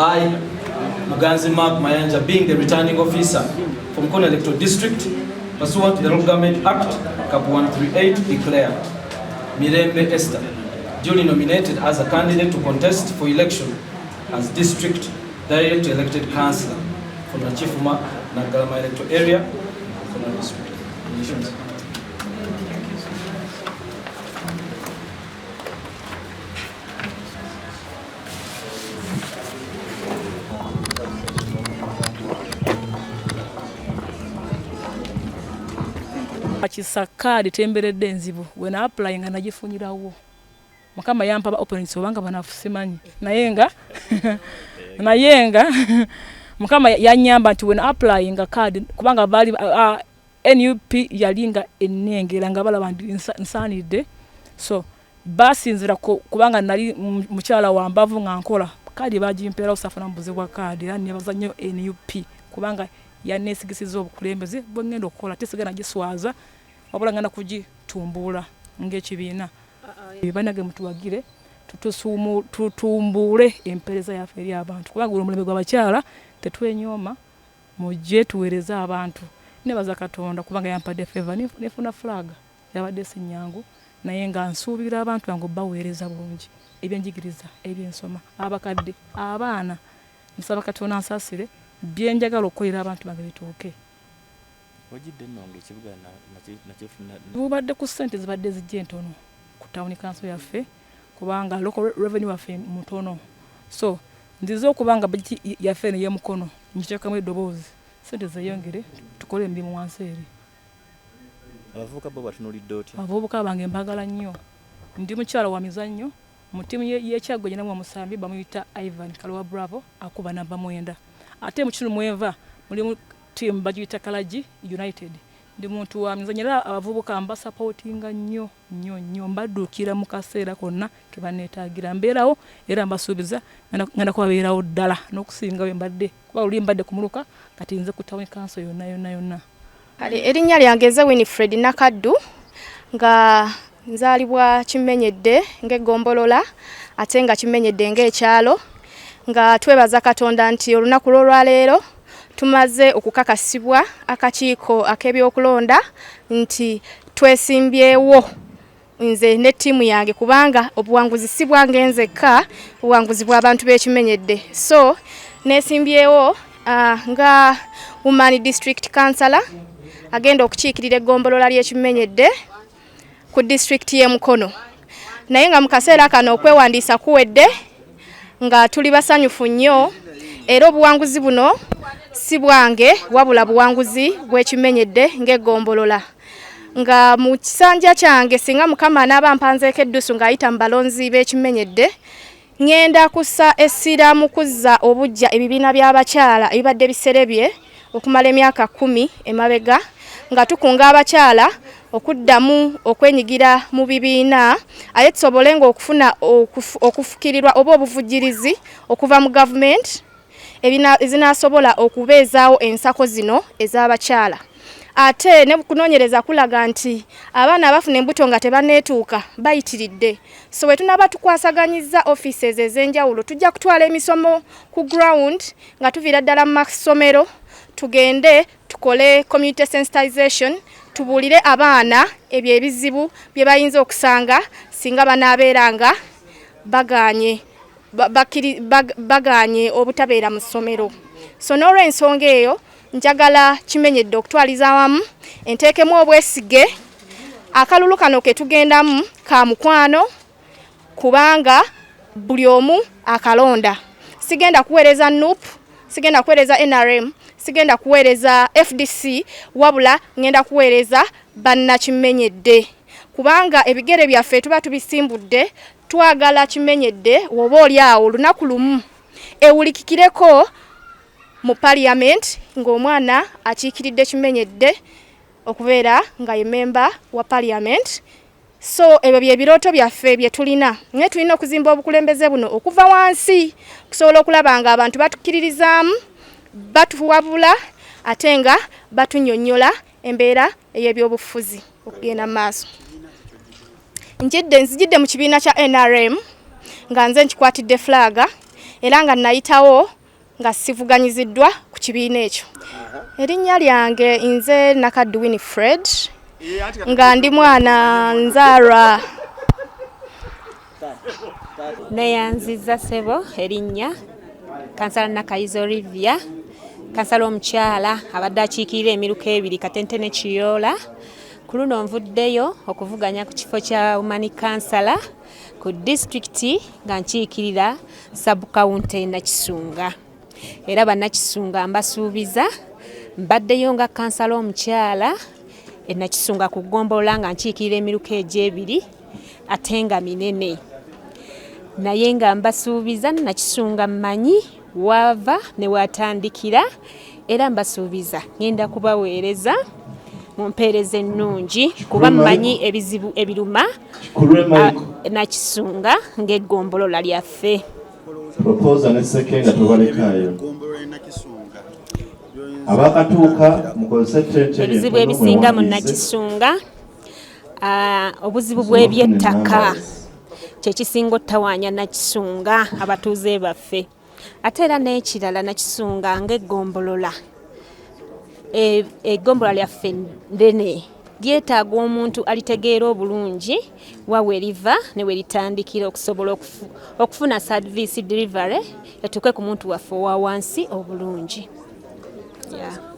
I, Muganzi Mark Mayanja, being the returning officer from Mukono Electoral District, pursuant to the Local Government Act, Cap 138, declare Mirembe Esther duly nominated as a candidate to contest for election as District Direct Elected Councillor for Nakifuma, Naggalama Electoral Area, Mukono District. Congratulations. Kisa kaadi temberedde enzibu we na apply nga nagifunirawo. Mukama yampa ba opponents obanga banafu simanyi, naye nga Mukama yanyamba nti we na apply nga kaadi, kubanga baali NUP yali nga ennengera nga balaba nti nsaanidde. So basinzira kubanga nali mukyala wa mbavu nga nkola, kaadi bagimpeerawo, saafuna mu buzibu bwa kaadi. Era nebaza nnyo NUP kubanga yaneesigisiza obukulembeze bwe ngenda okukola. Tesigala giswaza, wabula ngenda kugitumbuula ng'ekibiina. Banage mutuwagire, tutumbuule empeereza yaffe eri abantu, kubanga guno omulembe gw'abakyala, tetwenyooma, mujje tuweereze abantu. Nebaza Katonda kubanga yampadde favor nefuna flag. Yabadde si nnyangu, naye nga nsuubira abantu bange baweereza bulungi ebyenjigiriza, ebyensoma, abakadde, abaana. Nsaba Katonda ansaasire, byenjagala okukolera abantu bange bituuke. Wajjidde nno ng'ekibuga nakifuna. Bubadde ku ssente zibadde zijja entono ku town council yaffe, kubanga local revenue waffe mutono. So nzize okuba nga budget yaffe eno ey'Emukono ngiteekamu eddoboozi, ssente zeeyongere, tukole emirimu wansi eri. Abavubuka bo batunulidde otya? Abavubuka bange mbagala nnyo. Ndi mukyala wa mizannyo. Mu ttiimu y'Ekyaggwe nyinamu omusambi bamuyita Ivan Kalowa Bravo, akuba namba 9. Ate mu kitundu mwenva mulimu ttiimu bagiyita Kalagi United. Ndi muntu wa mizannyo, era abavubuka mbasapootinga nnyo nnyo nnyo, mbadduukira mu kaseera konna ke banneetaagira, mbeerawo. Era mbasuubiza ngenda kubabeerawo ddala n'okusinga bwe mbadde, kuba luli mbadde ku muluka, kati nze ku town council yonna yonna yonna. Kale erinnya lyange nze Winifred Nakaddu, nga nzaalibwa Kimenyedde ng'eggombolola, ate nga Kimenyedde ng'ekyalo, nga twebaza Katonda nti olunaku lw'olwaleero tumaze okukakasibwa akakiiko ak'ebyokulonda nti twesimbyewo, nze ne ttiimu yange, kubanga obuwanguzi si bwange nzekka, obuwanguzi bw'abantu b'Ekimenyedde. So neesimbyewo nga woman district councillor agenda okukiikirira eggombolola ly'Ekimenyedde ku disitulikiti y'e Mukono. Naye nga mu kaseera kano okwewandiisa kuwedde, nga tuli basanyufu nnyo, era obuwanguzi buno si bwange, wabula buwanguzi bw'Ekimenyedde ng'eggombolola. Nga mu kisanja kyange, singa Mukama anaaba mpanzeeko eddusu ng'ayita mu balonzi b'Ekimenyedde, ŋŋenda kussa essira mu kuzza obuggya ebibiina by'abakyala ebibadde biserebye okumala emyaka 10 emabega, nga tukunga abakyala okuddamu okwenyigira mu bibiina, ate tusobole ng'okufuna okufukirirwa oba obuvujjirizi okuva mu gavumenti ezinaasobola okubeezaawo ensako zino ez'abakyala. Ate ne kunoonyereza kulaga nti abaana abafuna embuto nga tebanneetuuka bayitiridde. So bwe tunaaba tukwasaganyizza offices ez'enjawulo, tujja kutwala emisomo ku ground, nga tuviira ddala mu masomero, tugende tukole community sensitization, tubuulire abaana ebyo ebizibu bye bayinza okusanga singa banaabeera nga bagaanye obutabeera mu ssomero. So n'olw'ensonga eyo, njagala Kimenyedde okutwaliza awamu enteekemu obwesige. Akalulu kano ke tugendamu ka mukwano, kubanga buli omu akalonda. Sigenda kuweereza NUP, sigenda kuweereza NRM, sigenda kuweereza FDC, wabula ngenda kuweereza bannakimenyedde, kubanga ebigere byaffe tuba tubisimbudde, twagala Kimenyedde woba oli awo olunaku lumu ewulikikireko mu parliament ng'omwana akiikiridde Kimenyedde okubeera nga ye memba wa parliament. So ebyo bye birooto byaffe bye tulina, naye tulina okuzimba obukulembeze buno okuva wansi, okusobola okulaba nga abantu batukkiririzaamu, batuwabula, ate nga batunyonnyola embeera ey'ebyobufuzi okugenda mu maaso. Njidde, nzijidde mu kibiina kya NRM nga nze nkikwatidde flag. Era nga nayitawo nga sivuganyiziddwa ku kibiina ekyo. Erinnya lyange nze Nakaddu Winifred, nga ndi mwana nzaalwa. Neyanziza ssebo. Erinnya Kansala Nakayiza Olivia, kansala omukyala abadde akiikirira emiruka ebiri, Katente ne Kiyoola. Ku luno nvuddeyo okuvuganya ku kifo kya woman kansala ku disitulikiti nga nkiikirira sub-county Nakisunga. Era bannakisunga mbasuubiza, mbaddeyo nga kansala omukyala e Nakisunga ku ggombolola nga nkiikirira emiruka egy'ebiri ate nga minene, naye nga mbasuubiza Nakisunga mmanyi waava ne watandikira, era mbasuubiza ngenda kubaweereza mu mpeereza ennungi kuba mmanyi ebizibu ebiruma Nakisunga ng'eggombolola lyaffe. Proposer ne seconder tobalekaayo. Abakatuuka mukozese tente. Ebizibu ebisinga mu Nakisunga, obuzibu bw'ebyettaka kyekisinga ottawaanya Nakisunga abatuuze baffe. Ate era n'ekirala, Nakisunga ng'eggombolola, eggombolola lyaffe ddene, lyetaaga omuntu alitegeera obulungi wa we liva ne we litandikira okusobola okufuna service delivery etuuke ku muntu waffe owa wansi obulungi. Yeah.